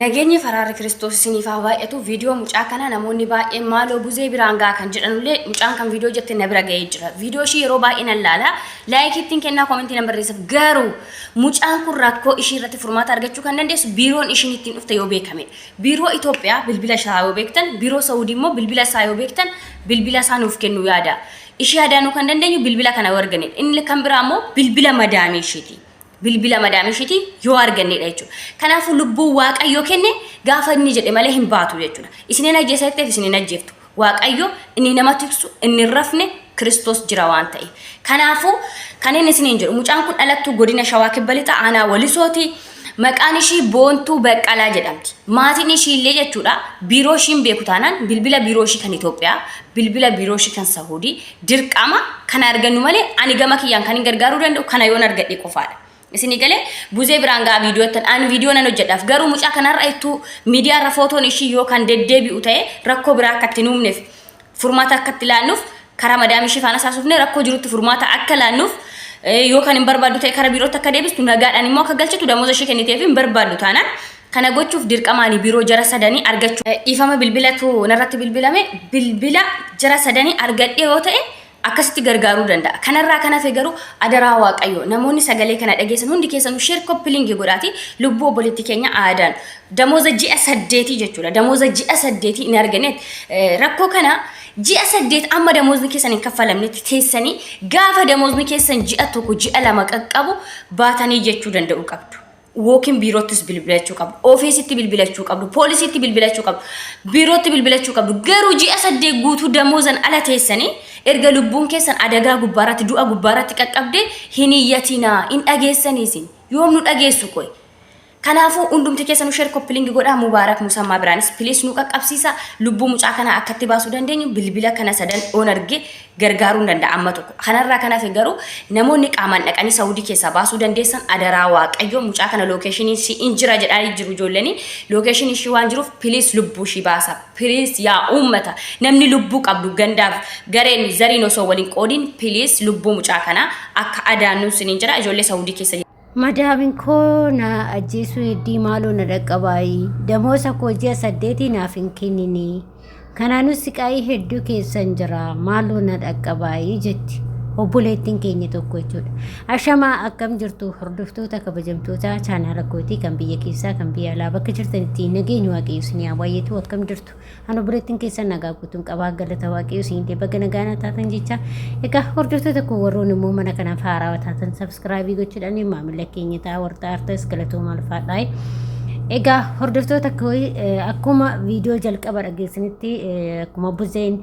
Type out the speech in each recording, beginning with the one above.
Nageenyi faraarri Kiristoos isiniif haa baay'atu. Viidiyoo mucaa kanaa namoonni baay'een maaloo buzee biraan ga'a kan jedhanullee mucaan kan viidiyoo jette na bira ga'ee jira. Viidiyoo ishii yeroo baay'ee nan laala. Laayikii ittiin kennaa koomentii nan barreessaaf. Garuu mucaan kun rakkoo ishii irratti furmaata argachuu kan dandeessu biiroon ishiin ittiin dhufte yoo beekamedha. Biiroo Itoophiyaa bilbila isaa yoo beektan, biiroo Saawudii immoo bilbila isaa yoo beektan bilbila isaa nuuf kennuu yaada. Ishii adaanuu kan dandeenyu bilbila kana yoo arganedha. Inni kan biraa immoo bilbila madaamii ishiiti. Bilbila madaamii ishiiti yoo argannedha jechuudha. Kanaafuu lubbuun Waaqayyo kenne gaafa inni jedhe malee hin baatu jechuudha. Isin hin ajjeesa jetteef isin hin ajjeeftu. Waaqayyo inni nama tiksu, inni hin rafne Kiristoos jira waan ta'eef. Kanaafuu kan inni isiniin jedhu mucaan kun dhalattuu godina Shawaa Kibba Lixaa aanaa Walisooti. Maqaan ishii Boontuu Baqqalaa jedhamti. Maatiin ishii illee jechuudha biiroo ishiin beeku taanaan bilbila biiroo ishii kan Itoophiyaa, bilbila biiroo ishii kan Sahuudii dirqama kana argannu malee ani gama kiyyaan kan hin gargaaruu danda'u kana yoon argadhe qofaadha. Isinii galee buzee biraan ga'a viidiyoo ittan ani viidiyoo nan hojjedhaaf garuu mucaa kanarra ittuu miidiyaa irra footoon ishii yoo kan deddeebi'u ta'e rakkoo biraa akka itti hin uumneef furmaata akka itti laannuuf karaa madaamii ishii faana saasufne rakkoo jirutti furmaata akka laannuuf yoo kan hin barbaaddu ta'e kara biirootti akka deebistu nagaadhaan immoo akka galchitu damooza ishii kenniteef hin barbaaddu taanaan kana gochuuf dirqama ani biiroo jara sadanii argachuu dhiifama bilbilatu narratti bilbilame bilbila jara sadanii argadhee yoo ta'e akkasitti gargaaruu danda'a. Kanarraa kan hafe garuu adaraa Waaqayyoo namoonni sagalee kana dhageessan hundi keessanuu share copy link godhaati lubbuu obboleettii keenya aadaan damooza ji'a saddeetii jechuudha. Damooza ji'a saddeetii hin arganneet rakkoo kana ji'a 8 amma damoozni keessan hin kaffalamnetti teessanii gaafa damoozni keessan ji'a 1 ji'a 2 qaqqabu baatanii jechuu danda'uu qabdu. Wookiin biiroottis bilbilachuu qabdu. Ofiisitti bilbilachuu qabdu. Poolisiitti bilbilachuu qabdu. Biirootti bilbilachuu qabdu. Garuu ji'a 8 guutuu damoozan ala teessanii erga lubbuun keessan adagaa gubbaarratti du'a gubbaarratti qaqqabde hin iyyatinaa hin dhageessaniisin. Yoom nu dhageessu qoy. Kanaafuu hundumti keessanuu share copy link godhaa Mubaarak Musammaa biraanis please nu qaqqabsiisa lubbuu mucaa kanaa akkatti baasuu dandeenyu bilbila kana sadan oon arge gargaaruu hin danda'a amma tokko. Kanarraa kan hafe garuu namoonni qaamaan dhaqanii Saawudii keessaa baasuu dandeessan adaraa Waaqayyo mucaa kana lookeeshinii ishii in jira jedhaa jiru ijoolleni lookeeshinii ishii waan jiruuf please lubbuu ishii baasa please yaa uummata namni lubbuu qabdu gandaaf gareen zariin osoo waliin qoodiin please lubbuu mucaa kanaa akka adaannu siniin jira ijoollee Saawudii keessa Madaamin koo na ajjeesuu heddii maaloo na dhaqqabaayi. Damoosa koo ji'a saddeetii naaf hin kenninii. Kanaanus siqaayii hedduu keessan jira maaloo na dhaqqabaayi jetti. Obboleettiin keenya tokko jechuudha. Ashamaa akkam jirtu hordoftoota kabajamtoota chaanaala kootii kan biyya keessaa kan biyya alaa bakka jirtanitti nageenyi waaqayyo isin haa baay'atu akkam jirtu. An obboleettiin keessan nagaa guutuun qabaa galata waaqayyo isin illee baga nagaa na taatan jecha. Egaa hordoftoota koo warroon immoo mana kanaaf haarawaa taatan sabskraayibii gochuudhaan maamila keenya ta'a warra artas galatooma alfaadhaa. Egaa hordoftoota koo akkuma viidiyoo jalqaba dhageessanitti akkuma buzeen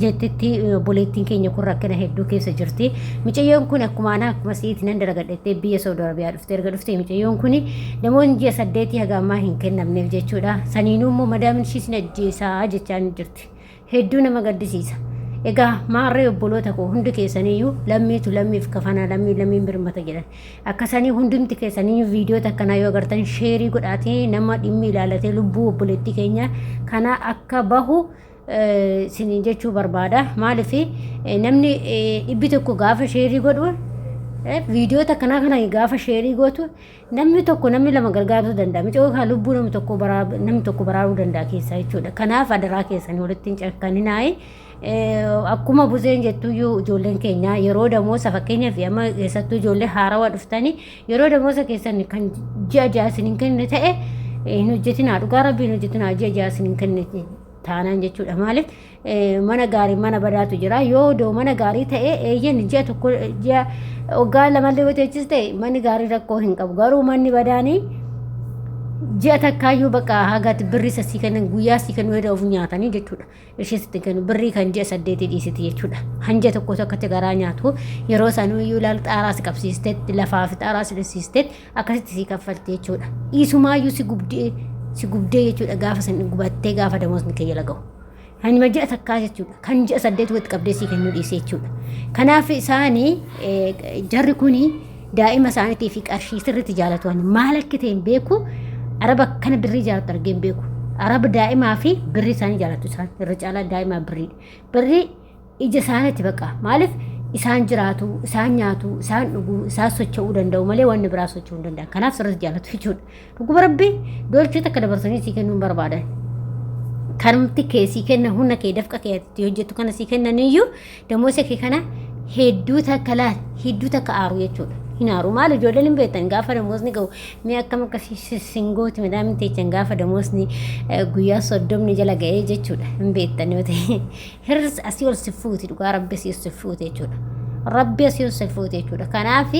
jettetti obboleettiin keenya kun rakkina hedduu keessa jirti. Micayyoon kun akkuma anaa akkuma si'iiti nan dalagadhettee biyya Saudi Arabiyaa dhufte erga dhufte micayyoon kun namoonni ji'a saddeetii haga ammaa hin kennamneef jechuudha. Saniinuu immoo madaamin ishii sin ajjeesaa jechaa jirti. Hedduu nama gaddisiisa. Egaa maarree obboloota koo hundi keessaniyyuu lammiitu lammiif kafana lammii lammiin birmata jedhan. Akkasanii hundumti keessaniyyuu viidiyoota akkanaa yoo agartan sheerii godhaatee nama dhimmi ilaalatee lubbuu obboleettii keenya kana akka bahu isiniin jechuu barbaada. Maaliif namni dhibbi tokko gaafa sheerii godhu viidiyoota akkanaa kana gaafa sheerii gootu namni tokko namni lama gargaaruu danda'a. Micoo kan lubbuu namni tokko namni tokko baraaruu danda'a keessaa jechuudha. Kanaaf adaraa keessanii walitti hin cakkaninaayi. Akkuma buzeen jettuyyuu ijoolleen keenya yeroo damoosa fakkeenyaaf amma keessattuu ijoollee haarawaa dhuftanii yeroo damoosa keessan kan ji'a ja'a isin hin kenne ta'e hin hojjetinaa dhugaa rabbii hin hojjetinaa ji'a ja'a isin hin kenne taanaan jechuudha. Maaliif mana gaarii mana badaatu jira. Yoo odoo mana gaarii ta'e eeyyen ji'a tokko ji'a waggaa lamallee yoo teechis ta'e manni gaarii rakkoo hin qabu. Garuu manni badaanii ji'a takkaayyuu bakka hagati birrii sasii kennan guyyaa sii kennu of nyaatanii jechuudha. Ishee sitti kennu birrii kan ji'a saddeetii dhiisiti jechuudha. Han ji'a tokko tokkotti garaa nyaatu yeroo sanuu iyyuu ilaal xaaraa si qabsiistetti lafaa fi xaaraa si dhisiistetti akkasitti sii kaffalti jechuudha. Isumaayyuu si gubdee si gubdee jechuudha gaafa san gubattee gaafa damoosni kee jala gahu. Hanima ji'a takkaa jechuudha. Kan ji'a saddeet walitti qabdee sii kennuu dhiisee jechuudha. Kanaaf isaanii jarri kuni daa'ima isaaniitii fi qarshii sirriitti jaalatu. Ani maal akka ta'e hin beeku. Araba akkana birrii jaalatu argee hin beeku. Araba daa'imaa fi birrii isaanii jaalatu isaan irra caalaa daa'imaa birriidha. Birrii ija isaaniitti baqa. Maaliif Isaan jiraatu, isaan nyaatu, isaan dhugu, isaan socho'uu danda'u malee wanni biraa socho'uu hin danda'an. Kanaaf sirriitti jaalatu jechuudha. Dhuguma rabbi dolchii takka dabarsanii sii kennuu hin barbaadan. Kanumti kee sii kenna humna kee dafqa kee itti hojjettu kana sii kennan iyyuu damoosa kee kana hedduu takka laal hedduu takka aaru jechuudha. Hin aaru maal ijoolleen hin beektan gaafa damoosni ga'u mee akkam akka singooti madaamin teechan gaafa damoosni guyyaa 30 jala ga'ee jechuudha hin beektan yoo ta'e Hirris asii ol si fuuti dhugaa rabbi asii ol si fuuti jechuudha. Rabbi asii ol si fuuti jechuudha. Kanaaf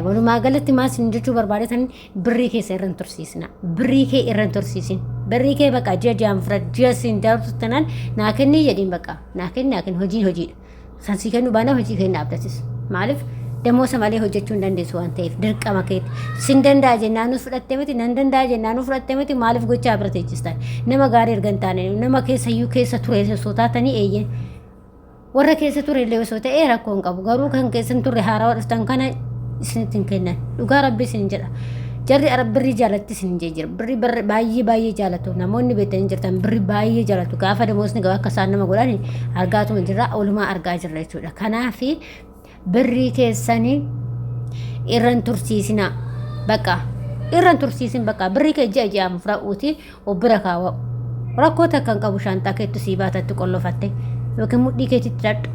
walumaa galatti maal isin jechuu barbaadetan birrii keessa irra hin tursiisina. Birrii kee irra hin tursiisin. Birrii kee baqa ji'a ji'aan fudhadhu ji'a isin darbu tanaan naa kennii jedhiin baqa naa kenni naa kenni hojiin hojiidha. San sii kennu baanaan hojii kee hin dhaabdatis. Maaliif damoosa malee hojjechuu hin dandeessu waan ta'eef dirqama keeti. Sin danda'a jennaanuu fudhatte miti nan danda'a jennaanuu fudhatte miti maaliif gochaa bira teechistan. Nama gaarii erga hin taane nama keessayyuu keessa ture osoo taatanii eeyyee. Warra keessa ture illee osoo ta'ee rakkoo hin qabu garuu kan keessa hin turre haarawaa dhuftan kana isinitti hin kennan. Dhugaa rabbi isin jedha. Jarri arab birrii jaalatti isin jee jira. Birrii baay'ee baay'ee jaalatu. Namoonni beektanii jirtan birrii baay'ee jaalatu. Gaafa damoosni gabaa akka isaan nama godhan argaatuma jirra. Oolumaa argaa jirra jechuudha. Kanaaf birrii keessanii irra hin tursiisinaa. Bakka irra hin tursiisin bakka birrii kee ji'a ji'aan fudha'uuti of bira kaawwa'u. Rakkoo takka hin qabu shaanxaa keetti sii baatatti qollofatte yookiin mudhii keetitti hidhadhu.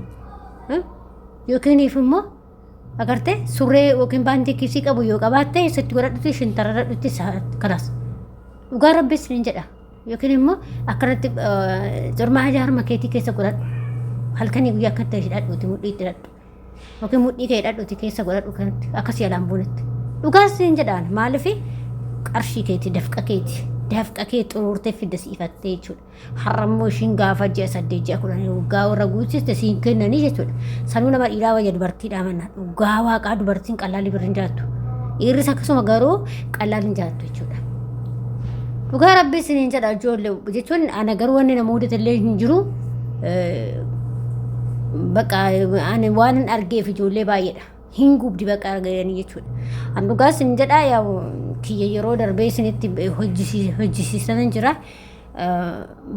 Yookiin immoo Agartee surree yookiin baantii kiisii qabu yoo qabaatte sitti godhadhuti shintararradhutti kalaas. Dhugaa rabbi isiniin jedha. Yookiin immoo akkanatti cormaa haja harma keetii keessa godhadhu. Halkanii guyyaa akkatti hidhadhuuti mudhii itti hidhadhu. Yookiin mudhii kee hidhadhuuti keessa godhadhu kanatti akkasii alaan buunetti. Dhugaa isiniin jedhaan maaliif qarshii keeti dafqa keeti dafqa kee xuruurtee fidda si ifattee jechuudha. Har'a immoo ishiin gaafa ji'a 8 ji'a 10 waggaa warra guutsiste siin kennanii jechuudha. Sanuu nama dhiiraa wayya dubartiidhaa manna. Dhugaa waaqaa dubartiin qallaalli birri hin jaaltu. Dhiirris akkasuma garuu qallaalli hin jaaltu jechuudha. Dhugaa rabbi isiniin jedha ijoollee jechuun ana garuu wanni nama mudate illee hin jiru. Bakka ani waan hin argeef ijoollee baay'eedha. Hin gubdi bakka arganii jechuudha. An dhugaa isin jedha yaa kiyya yeroo darbee isinitti hojjisiisanan jira.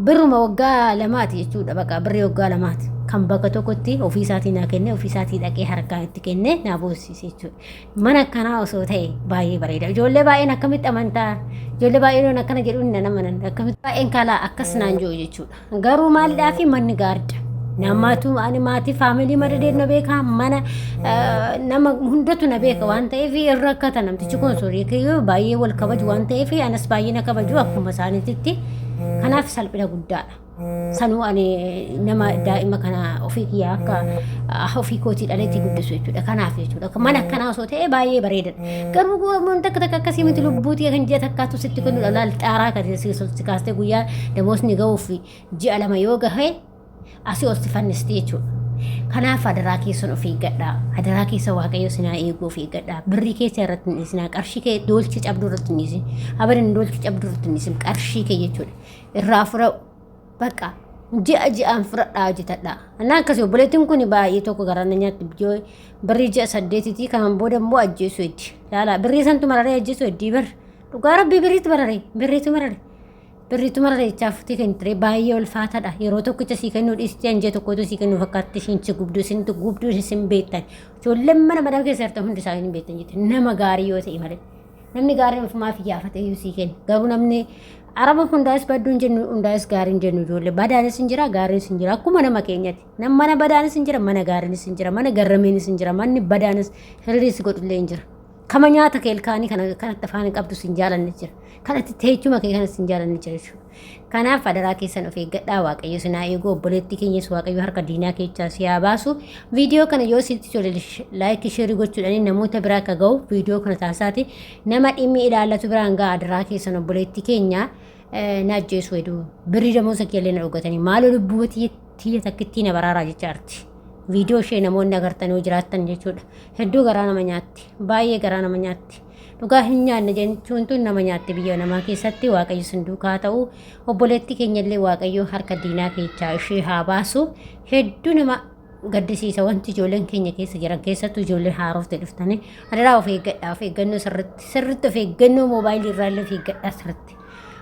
Birruma waggaa lamaati jechuudha baqa birrii waggaa lamaati kan bakka tokkotti ofii isaatii naa kenne ofii isaatii dhaqee harkaan itti kenne naa boossise jechuudha. Mana akkanaa osoo ta'e baay'ee bareeda. Ijoollee baay'een akkamitti amantaa ijoollee baay'een akkana jedhu hin amanan akkamitti baay'een kalaa akkas naan jiru jechuudha. Garuu maalidhaa fi manni gaariidha. Namatu ani maatii faamilii madadeen na beeka mana nama hundatu na beeka waan ta'eef irra rakkata namtichi kun sorii kiyyoo baay'ee wal kabaju waan ta'eef anas baay'ee na kabaju akkuma isaaniititti kanaaf salphina guddaadha. Sanuu ani nama daa'ima kana ofii kiyyaa akka ofii kootii dhaleetti guddisu jechuudha. Kanaaf jechuudha. Mana akkanaa osoo ta'e baay'ee bareedadha. Garuu goormoon takka takka akkasii miti lubbuutii kan ji'a takkaatu sitti kennudha. Laal xaaraa kan si kaastee guyyaa damoosni ga'uuf ji'a 2 yoo gahe asii ol si fannisti jechuudha. Kanaaf adaraa keessan of eeggadhaa. Adaraa keessa Waaqayyo sinaa eeguu of eeggadhaa. Birrii keessa irratti hin dhiisinaa. Qarshii kee doolchi cabduu irratti hin dhiisin. Abadan doolchi cabduu irratti hin dhiisin. Qarshii kee jechuudha. Irraa fura bakka ji'a ji'aan fudhadhaa hojjetadhaa. Annaa akkasii obboleettiin kun baay'ee tokko garaa na nyaatti biyyoo birrii ji'a 8tii kanaan booda immoo ajjeessu heddi. Laala birrii santu mararee ajjeessu heddii bar. Dhugaa rabbii birriitu mararee birriitu mararee. Birriitu mararee jechaa fuutee kan ture baay'ee ulfaataadha. Yeroo tokkicha sii kennuu dhiistee anjee tokkotu sii kennuu fakkaatti ishiin si gubduu isin gubduu isin beektan. Ijoolleen mana madaa keessa jirtan hundi isaanii hin beektan jette nama gaarii yoo ta'e malee. Namni gaariin ofumaaf iyyaafatee iyyuu sii kenna. Garuu namni araba hundaas badduu hin jennu hundaas gaarii hin jennu ijoollee. Badaanis hin jira gaariinis hin jira akkuma nama keenyati. Nam mana badaanis hin jira mana gaariinis hin jira mana garramiinis hin jira manni badaanis hirriis godhullee hin jira. Kama nyaata kee ilkaanii kana kanatti afaan hin qabdu sin jaalanne jira. Kanatti teechuma kee kana sin jaalanne jira jechuudha. Kanaaf adaraa keessan of eeggadhaa Waaqayyo isin haa eegu obboleettii keenyas Waaqayyo harka diinaa keessaa si haa baasu. Viidiyoo kana yoo isinitti tole laayikii sheerii gochuudhaan namoota biraa akka ga'u viidiyoo kana taasisaati nama dhimmi ilaallatu biraan ga'a adaraa keessan obboleettii keenya na ajjeesu hedu birrii damoosa kiyyallee na dhoggatanii maaloo lubbuu tiyya takkittii na baraaraa jecha arti. Viidiyoo ishee namoonni agartan yoo jiraattan jechuudha. Hedduu garaa nama nyaatti. Baay'ee garaa nama nyaatti. Dhugaa hin nyaanne jechuun tun nama nyaatti biyya namaa keessatti Waaqayyo sin duukaa haa ta'u. Obboleettii keenyallee Waaqayyo harka diinaa keessaa ishee haa baasu. Hedduu nama gaddisiisa wanti ijoolleen keenya keessa jiran keessattuu ijoolleen haarofte dhuftanii adaraa of eeggadhaa of eeggannoo sirritti sirritti of eeggannoo moobaayilii irraallee of eeggadhaa sirritti.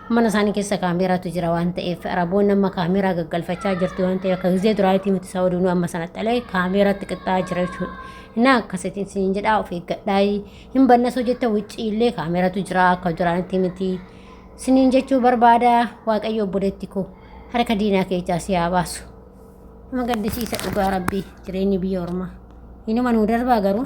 Mana isaanii keessa kaameeraatu jira waan ta'eef Araboonni amma kaameeraa gaggalfachaa jirti waan ta'eef akka gizee duraatti miti Saawudiinuu amma sanatti alee kaameeraatti qixxaa'aa jira jechuudha. Innaa akkasitiin siin jedhaa of eeggadhaa hin bannasoo jette wuccii illee kaameeraatu jira akka duraanitti miti. Siniin jechuu barbaada Waaqayyo obboleetti koo harka diinaa keessaa si haa baasu. Nama gaddisiisa dhugaa rabbii jireenyi biyya ormaa. Inuma nuu darbaa garuu.